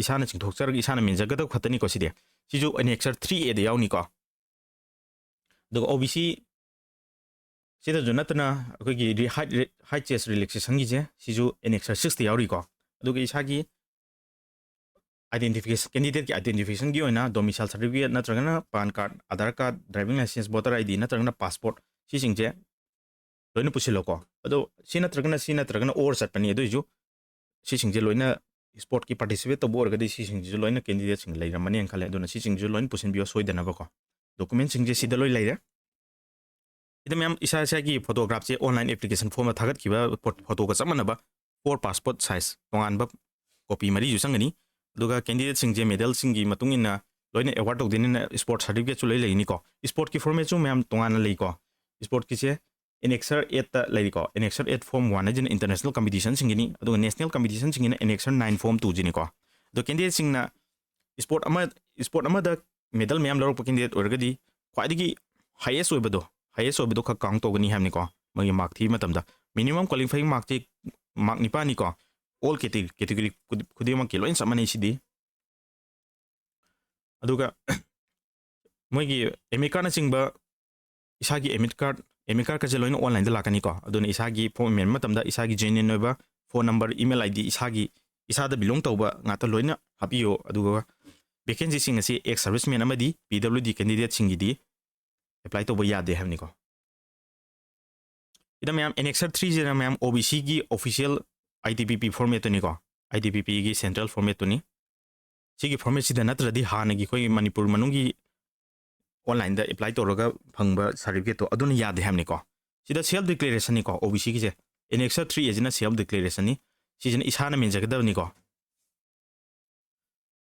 ꯏꯁꯥꯅ ꯆꯤꯡꯊꯣꯛꯆꯔꯒ ꯏꯁꯥꯅ ꯃꯦꯟꯖꯒꯗꯕ ꯈꯛꯇꯅꯤꯀꯣ ꯁꯤꯗꯤ꯫ ꯁꯤꯁꯨ ꯑꯦꯅꯦꯛꯁꯔ ꯊ꯭ꯔꯤ ꯑꯦꯗ ꯌꯥꯎꯅꯤꯀꯣ꯫ ꯑꯗꯨꯒ ꯑꯣ ꯕꯤ ꯁꯤ ꯁꯤꯗꯁꯨ ꯅꯠꯇꯅ ꯑꯩꯈꯣꯏꯒꯤ ꯔꯤ-, ꯍꯥꯏꯠ ꯔꯤ-, ꯍꯥꯏꯠ ꯆꯦꯁ ꯔꯤꯂꯦꯛꯁꯦꯁꯟꯒꯤꯁꯦ ꯁꯤꯁꯨ ꯑꯦꯅꯦꯛꯁꯔ ꯁꯤꯛꯁꯇ ꯌꯥꯎꯔꯤꯀꯣ꯫ ꯑꯗꯨꯒ ꯏꯁꯥꯒꯤ ꯑꯥꯏꯗꯦꯟꯇꯤꯐꯤꯀꯦꯁꯟ, ꯀꯦꯟꯗꯤꯗꯦꯠꯀꯤ ꯑꯥꯏꯗꯦꯟꯇꯤꯐꯤꯀꯦꯁꯟꯒꯤ ꯑꯣꯏꯅ ꯗꯣꯃꯤꯁꯥꯏꯜ ꯁꯥꯔꯇꯤꯐꯤꯀꯦꯠ ꯅꯠꯇ꯭ꯔꯒꯅ PAN card, Aadhaar card, driving licence, voter I D ꯅꯠꯇ꯭ꯔꯒꯅ ꯄꯥꯁꯄꯣꯔꯠ, ꯁꯤꯁꯤꯡꯁꯦ ꯂꯣꯏꯅ ꯄꯨꯁꯤꯜꯂꯣꯀꯣ꯫ ꯑꯗꯣ ꯁꯤ ꯅꯠꯇ꯭ꯔꯒꯅ, ꯁꯤ ꯅꯠꯇ꯭ꯔꯒꯅ ꯑꯣꯔ ꯆꯠꯄꯅꯤ꯫ ꯑꯗꯨꯏꯁꯨ ꯁꯤꯁꯤꯡꯁꯦ ꯂꯣꯏꯅ, ꯁ꯭ꯄꯣꯔꯠꯀꯤ ꯄꯥꯔꯇꯤꯁꯤꯄꯦꯠ ꯇꯧꯕ ꯑꯣꯏꯔꯒꯗꯤ ꯁꯤꯁꯤꯡꯁꯤꯁꯨ ꯂꯣꯏꯅ ꯀꯦꯟꯗꯤꯗꯦꯠꯁꯤꯡ ꯂꯩꯔꯝꯃꯅꯤꯅ ꯈꯜꯂꯦ꯫ ꯑꯗꯨꯅ ꯁꯤꯁꯤꯡꯁꯤꯁꯨ ꯂꯣꯏꯅ ꯄꯨꯁꯤꯟꯕꯤꯌꯣ ꯁꯣꯏꯗꯅꯕꯀꯣ꯫ ꯗꯣꯀꯨꯃꯦꯟꯁꯤꯡꯁꯦ ꯁꯤꯗ ꯂꯣꯏ ꯂꯩꯔꯦ꯫ ꯁꯤꯗ ꯃꯌꯥꯝ ꯏꯁꯥ ꯏꯁꯥꯒꯤ ꯐꯣꯇꯣꯒ꯭ꯔꯥꯐꯁꯦ ꯑꯣꯟꯂꯥꯏꯟ ꯑꯦꯄ꯭ꯂꯤꯀꯦꯁꯟ ꯐꯣꯔꯝꯗ ꯊꯥꯒꯠꯈꯤꯕ ꯐꯣ-, ꯐꯣꯇꯣꯒ ꯆꯞ ꯃꯥꯟꯅꯕ ꯐꯣꯔ ꯄꯥꯁꯄꯣꯔꯠ ꯁꯥꯏꯖ ꯇꯣꯉꯥꯟꯕ ꯀꯣꯄꯤ ꯃꯔꯤꯁꯨ ꯆꯪꯒꯅꯤ꯫ ꯑꯗꯨꯒ ꯀꯦꯟꯗꯤꯗꯦꯠꯁꯤꯡꯁꯦ ꯃꯦꯗꯜꯁꯤꯡꯒꯤ ꯃꯇꯨꯡ ꯏꯟꯅ ꯂꯣꯏꯅ ꯑꯦꯋꯥꯔꯗ ꯇꯧꯗꯣꯏꯅꯤꯅ ꯁ꯭ꯄꯣꯔꯠ ꯁꯥꯔꯇꯤꯐꯤꯀꯦꯠꯁꯨ ꯂꯣꯏ ꯂꯩꯅꯤꯀꯣ꯫ ꯁ꯭ꯄꯣꯔꯠꯀꯤ ꯐꯣꯔꯃꯦꯠꯁꯨ ꯃꯌꯥꯝ ꯇꯣꯉꯥꯟꯅ ꯂꯩꯀꯣ꯫ ꯁ꯭ꯄꯣꯔꯠꯀꯤꯁꯦ ꯑꯦꯅꯦꯛꯁꯔ ꯑꯦꯠꯇ ꯂꯩꯔꯤꯀꯣ꯫ ꯑꯦꯅꯦꯛꯁꯔ ꯑꯦꯠ ꯐꯣꯔꯝ ꯋꯥꯟ ꯍꯥꯏꯁꯤꯅ ꯏꯟꯇꯔꯅꯦꯁꯅꯦꯜ ꯀꯝꯄꯤꯇꯤꯁꯟꯁꯤꯡꯒꯤꯅꯤ, ꯑꯗꯨꯒ ꯅꯦꯁꯅꯦꯜ ꯀꯝꯄꯤꯇꯤꯁꯟꯁꯤꯡꯒꯤꯅ ꯑꯦꯅꯦꯛꯁꯔ ꯅꯥꯏꯟ ꯐꯣꯔꯝ ꯇꯨꯁꯤꯅꯤꯀꯣ꯫ ꯑꯗꯣ ꯀꯦꯟꯗꯤꯗꯦꯠꯁꯤꯡꯅ ꯁ꯭ꯄꯣꯔꯠ ꯑꯃ, ꯁ꯭ꯄꯣꯔꯠ ꯑꯃꯗ ꯃꯦꯗꯜ ꯃꯌꯥꯝ ꯂꯧꯔꯛꯄ ꯀꯦꯟꯗꯤꯗꯦꯠ ꯑꯣꯏꯔꯒꯗꯤ ꯈ꯭ꯋꯥꯏꯗꯒꯤ ꯍꯥꯏꯌꯦꯁ ꯑꯣꯏꯕꯗꯣ, ꯍꯥꯏꯌꯦꯁ ꯑꯣꯏꯕꯗꯣ ꯈꯛ ꯀꯥꯎꯟ ꯇꯧꯒꯅꯤ ꯍꯥꯏꯕꯅꯤꯀꯣ꯫ ꯃꯣꯏꯒꯤ ꯃꯥꯔꯛ ꯊꯤꯕ ꯃꯇꯝꯗ ꯃꯤꯅꯤꯃꯝ ꯀ꯭ꯋꯥꯂꯤꯐꯥꯏꯌꯤꯡ ꯃꯥꯔꯛꯁꯤ ꯃꯥꯔꯛ ꯅꯤꯄꯥꯟꯅꯤꯀꯣ꯫ ꯑꯣꯜ ꯀꯦꯇꯦ-, ꯀꯦꯇꯦꯒꯣꯔꯤ ꯈꯨꯗꯤꯡꯃꯛꯀꯤ ꯂꯣꯏꯅ ꯆꯞ ꯃꯥꯟꯅꯩ ꯁꯤꯗꯤ꯫ ꯑꯗꯨꯒ ꯃꯣꯏꯒꯤ ꯑꯦꯗꯃꯤꯠ ꯀꯥꯔꯠꯅꯆꯤꯡꯕ, ꯏꯁꯥꯒꯤ ꯑꯦꯗꯃꯤꯠ ꯀꯥꯔꯠ, ꯑꯦꯗꯃꯤꯠ ꯀꯥꯔꯠꯀꯁꯦ ꯂꯣꯏꯅ ꯑꯣꯟꯂꯥꯏꯟꯗ ꯂꯥꯛꯀꯅꯤꯀꯣ꯫ ꯑꯗꯨꯅ ꯏꯁꯥꯒꯤ ꯐꯣꯝ ꯃꯦꯟꯕ ꯃꯇꯝꯗ ꯏꯁꯥꯒꯤ ꯖꯦꯅ꯭ꯌꯨꯟ ꯑꯣꯏꯕ phone number, email I D, ꯏꯁꯥꯒꯤ, ꯏꯁꯥꯗ ꯕꯤꯂꯣꯡ ꯇꯧꯕ ꯉꯥꯛꯇ ꯂꯣꯏꯅ ꯍꯥꯞꯄꯤꯌꯨ꯫ ꯑꯗꯨꯒ ꯚꯦꯀꯦꯟꯁꯤꯁꯤꯡ ꯑꯁꯤ ꯑꯦꯛꯁ ꯁꯔꯚꯤꯁꯃꯦꯟ ꯑꯃꯗꯤ ꯄꯤ ꯗꯕ꯭ꯂꯤꯎ ꯗꯤ ꯀꯦꯟꯗꯤꯗꯦꯠꯁꯤꯡꯒꯤꯗꯤ ꯑꯦꯄ꯭ꯂꯥꯏ ꯇꯧꯕ ꯌꯥꯗꯦ ꯍꯥꯏꯕꯅꯤꯀꯣ꯫ ꯁꯤꯗ ꯃꯌꯥꯝ, ꯑꯦꯅꯦꯛꯁꯔ ꯊ꯭ꯔꯤꯁꯤꯅ ꯃꯌꯥꯝ ꯑꯣ ꯕꯤ ꯁꯤꯒꯤ ꯑꯣꯐꯤꯁꯤꯌꯦꯜ ꯑꯥꯏ ꯇꯤ ꯕꯤ ꯄꯤ ꯐꯣꯔꯃꯦꯠꯇꯨꯅꯤꯀꯣ, ꯑꯥꯏ ꯇꯤ ꯕꯤ ꯄꯤꯒꯤ ꯁꯦꯟꯇ꯭ꯔꯦꯜ ꯐꯣꯔꯃꯦꯠꯇꯨꯅꯤ꯫ ꯁꯤꯒꯤ ꯐꯣꯔꯃꯦꯠꯁꯤꯗ ꯅꯠꯇ꯭ꯔꯗꯤ ꯍꯥꯟꯅꯒꯤ ꯑꯩꯈꯣꯏꯒꯤ ꯃꯅꯤꯄꯨꯔ ꯃꯅꯨꯡꯒꯤ ꯑꯣꯟꯂꯥꯏꯟꯗ ꯑꯦꯄ꯭ꯂꯥꯏ ꯇꯧꯔꯒ ꯐꯪꯕ ꯁꯥꯔꯇꯤꯐꯤꯀꯦꯠꯇꯣ ꯑꯗꯨꯅ ꯌꯥꯗꯦ ꯍꯥꯏꯕꯅꯤꯀꯣ꯫ ꯁꯤꯗ ꯁꯦꯜꯐ ꯗꯤꯀ꯭ꯂꯦꯔꯦꯁꯟꯅꯤꯀꯣ, ꯑꯣ ꯕꯤ ꯁꯤꯒꯤꯁꯦ꯫ ꯑꯦꯅꯦꯛꯁꯔ ꯊ꯭ꯔꯤ ꯑꯁꯤꯅ ꯁꯦꯜꯐ ꯗꯤꯀ꯭ꯂꯦꯔꯦꯁꯟꯅꯤ꯫ ꯁꯤꯁꯤꯅ ꯏꯁꯥꯅ ꯃꯦꯟꯖꯒꯗꯕꯅꯤꯀꯣ꯫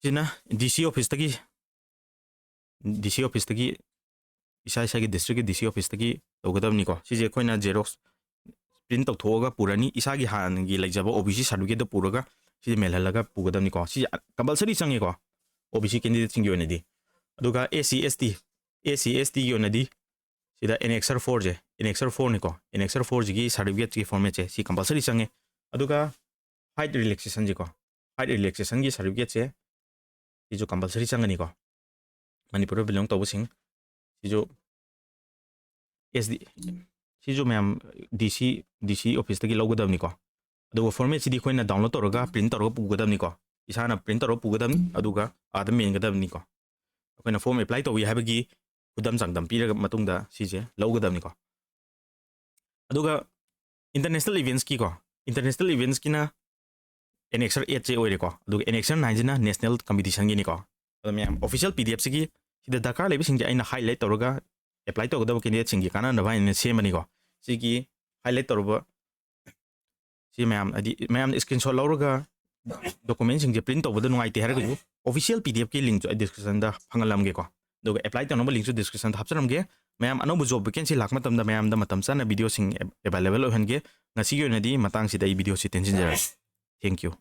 ꯁꯤꯅ ꯗꯤ ꯁꯤ ꯑꯣꯐꯤꯁꯇꯒꯤ, ꯗꯤ ꯁꯤ ꯑꯣꯐꯤꯁꯇꯒꯤ, ꯏꯁꯥ ꯏꯁꯥꯒꯤ ꯗꯤꯁꯇ꯭ꯔꯤꯛꯀꯤ ꯗꯤ ꯁꯤ ꯑꯣꯐꯤꯁꯇꯒꯤ ꯇꯧꯒꯗꯕꯅꯤꯀꯣ꯫ ꯁꯤꯁꯦ ꯑꯩꯈꯣꯏꯅ ꯖꯦꯔꯣꯛꯁ ꯄ꯭ꯔꯤꯟ ꯇꯧꯊꯣꯛꯑꯒ ꯄꯨꯔꯅꯤ꯫ ꯏꯁꯥꯒꯤ ꯍꯥꯟꯅꯒꯤ ꯂꯩꯖꯕ ꯑꯣ ꯕꯤ ꯁꯤ ꯁꯥꯔꯇꯤꯐꯤꯀꯦꯠꯇꯣ ꯄꯨꯔꯒ ꯁꯤꯁꯦ ꯃꯦꯜꯍꯜꯂꯒ ꯄꯨꯒꯗꯕꯅꯤꯀꯣ꯫ ꯁꯤꯁꯦ ꯀꯝꯄꯜꯁꯔꯤ ꯆꯪꯉꯦꯀꯣ, ꯑꯣ ꯕꯤ ꯁꯤ ꯀꯦꯟꯗꯤꯗꯦꯠꯁꯤꯡꯒꯤ ꯑꯣꯏꯅꯗꯤ꯫ ꯑꯗꯨꯒ S C S T, S C S ꯇꯤꯒꯤ ꯑꯣꯏꯅꯗꯤ ꯁꯤꯗ ꯑꯦꯅꯦꯛꯁꯔ ꯐꯣꯔꯁꯦ, ꯑꯦꯅꯦꯛꯁꯔ ꯐꯣꯔꯅꯤꯀꯣ, ꯑꯦꯅꯦꯛꯁꯔ ꯐꯣꯔꯁꯤꯒꯤ ꯁꯥꯔꯇꯤꯐꯤꯀꯦꯠꯀꯤ ꯐꯣꯔꯃꯦꯠꯁꯦ ꯁꯤ ꯀꯝꯄꯜꯁꯔꯤ ꯆꯪꯉꯦ꯫ ꯑꯗꯨꯒ ꯍꯥꯏꯠ ꯔꯤꯂꯦꯛꯁꯦꯁꯟꯁꯤꯀꯣ, ꯍꯥꯏꯠ ꯔꯤꯂꯦꯛꯁꯦꯁꯟꯒꯤ ꯁꯥꯔꯇꯤꯐꯤꯀꯦꯠꯁꯦ ꯁꯤꯁꯨ ꯀꯝꯄꯜꯁꯔꯤ ꯆꯪꯒꯅꯤꯀꯣ꯫ ꯃꯅꯤꯄꯨꯔꯗ ꯕꯤꯂꯣꯡ ꯇꯧꯕꯁꯤꯡ ꯁꯤꯁꯨ ꯑꯦꯁ ꯗꯤ, ꯁꯤꯁꯨ ꯃꯌꯥꯝ ꯗꯤ ꯁꯤ, ꯗꯤ ꯁꯤ ꯑꯣꯐꯤꯁꯇꯒꯤ ꯂꯧꯒꯗꯕꯅꯤꯀꯣ꯫ ꯑꯗꯨꯒ ꯐꯣꯔꯃꯦꯠꯁꯤꯗꯤ ꯑꯩꯈꯣꯏꯅ ꯗꯥꯎꯟꯂꯣꯗ ꯇꯧꯔꯒ ꯄ꯭ꯔꯤꯟ ꯇꯧꯔꯒ ꯄꯨꯒꯗꯕꯅꯤꯀꯣ꯫ ꯏꯁꯥꯅ ꯄ꯭ꯔꯤꯟ ꯇꯧꯔꯒ ꯄꯨꯒꯗꯕꯅꯤ, ꯑꯗꯨꯒ ꯑꯥꯗ ꯃꯦꯟꯒꯗꯕꯅꯤꯀꯣ꯫ ꯑꯩꯈꯣꯏꯅ ꯐꯣꯔꯝ ꯑꯦꯄ꯭ꯂꯥꯏ ꯇꯧꯏ ꯍꯥꯏꯕꯒꯤ ꯈꯨꯗꯝ ꯆꯥꯡꯗꯝ ꯄꯤꯔꯒ ꯃꯇꯨꯡꯗ ꯁꯤꯁꯦ ꯂꯧꯒꯗꯕꯅꯤꯀꯣ꯫ ꯑꯗꯨꯒ ꯏꯟꯇꯔꯅꯦꯁꯅꯦꯜ ꯏꯚꯦꯟꯠꯁꯀꯤꯀꯣ, ꯏꯟꯇꯔꯅꯦꯁꯅꯦꯜ ꯏꯚꯦꯟꯠꯁꯀꯤꯅ ꯑꯦꯅꯦꯛꯁꯔ ꯑꯦꯠꯁꯦ ꯑꯣꯏꯔꯦꯀꯣ꯫ ꯑꯗꯨꯒ ꯑꯦꯅꯦꯛꯁꯔ ꯅꯥꯏꯟꯁꯤꯅ ꯅꯦꯁꯅꯦꯜ ꯀꯝꯄꯤꯇꯤꯁꯟꯒꯤꯅꯤꯀꯣ꯫ ꯑꯗꯣ ꯃꯌꯥꯝ, ꯑꯣꯐꯤꯁꯤꯌꯦꯜ ꯄꯤ ꯗꯤ ꯑꯦꯐꯁꯤꯒꯤ ꯁꯤꯗ ꯗꯔꯀꯥꯔ ꯂꯩꯕꯁꯤꯡꯁꯦ ꯑꯩꯅ ꯍꯥꯏꯂꯥꯏꯠ ꯇꯧꯔꯒ ꯑꯦꯄ꯭ꯂꯥꯏ ꯇꯧꯒꯗꯕ ꯀꯦꯟꯗꯤꯗꯦꯠꯁꯤꯡꯒꯤ ꯀꯥꯟꯅꯅꯕ ꯍꯥꯏꯅ ꯁꯦꯝꯕꯅꯤꯀꯣ꯫ ꯁꯤꯒꯤ ꯍꯥꯏꯂꯥꯏꯠ ꯇꯧꯔꯕ ꯁꯤ ꯃꯌꯥꯝ, ꯍꯥꯏꯗꯤ ꯃꯌꯥꯝꯅ ꯏꯁꯀ꯭ꯔꯤꯟꯁꯣꯠ ꯂꯧꯔꯒ ꯗꯣꯀꯨꯃꯦꯟꯁꯤꯡꯁꯦ ꯄ꯭ꯔꯤꯟ ꯇꯧꯕꯗ ꯅꯨꯡꯉꯥꯏꯇꯦ ꯍꯥꯏꯔꯒꯁꯨ, ꯑꯣꯐꯤꯁꯤꯌꯦꯜ ꯄꯤ ꯗꯤ ꯑꯦꯐꯀꯤ ꯂꯤꯡꯛꯁꯨ ꯑꯩ ꯗꯤꯁꯀ꯭ꯔꯤꯞꯁꯟꯗ ꯐꯪꯍꯜꯂꯝꯒꯦꯀꯣ꯫ ꯑꯗꯨꯒ ꯑꯦꯄ꯭ꯂꯥꯏ ꯇꯧꯅꯕ ꯂꯤꯡꯛꯁꯨ ꯗꯤꯁꯀ꯭ꯔꯤꯞꯁꯟꯗ ꯍꯥꯞꯆꯔꯝꯒꯦ꯫ ꯃꯌꯥꯝ, ꯑꯅꯧꯕ ꯖꯣꯕ ꯚꯦꯀꯦꯟꯁꯤ ꯂꯥꯛꯄ ꯃꯇꯝꯗ ꯃꯌꯥꯝꯗ ꯃꯇꯝ ꯆꯥꯅ ꯚꯤꯗꯤꯑꯣꯁꯤꯡ ꯑꯦꯕꯥꯏꯂꯦꯕꯜ ꯑꯣꯏꯍꯟꯒꯦ꯫ ꯉꯁꯤꯒꯤ ꯑꯣꯏꯅꯗꯤ ꯃꯇꯥꯡꯁꯤꯗ ꯑꯩ ꯚꯤꯗꯤꯑꯣꯁꯤ ꯇꯦꯟꯁꯤꯟꯖꯔꯒꯦ꯫ Thank you꯫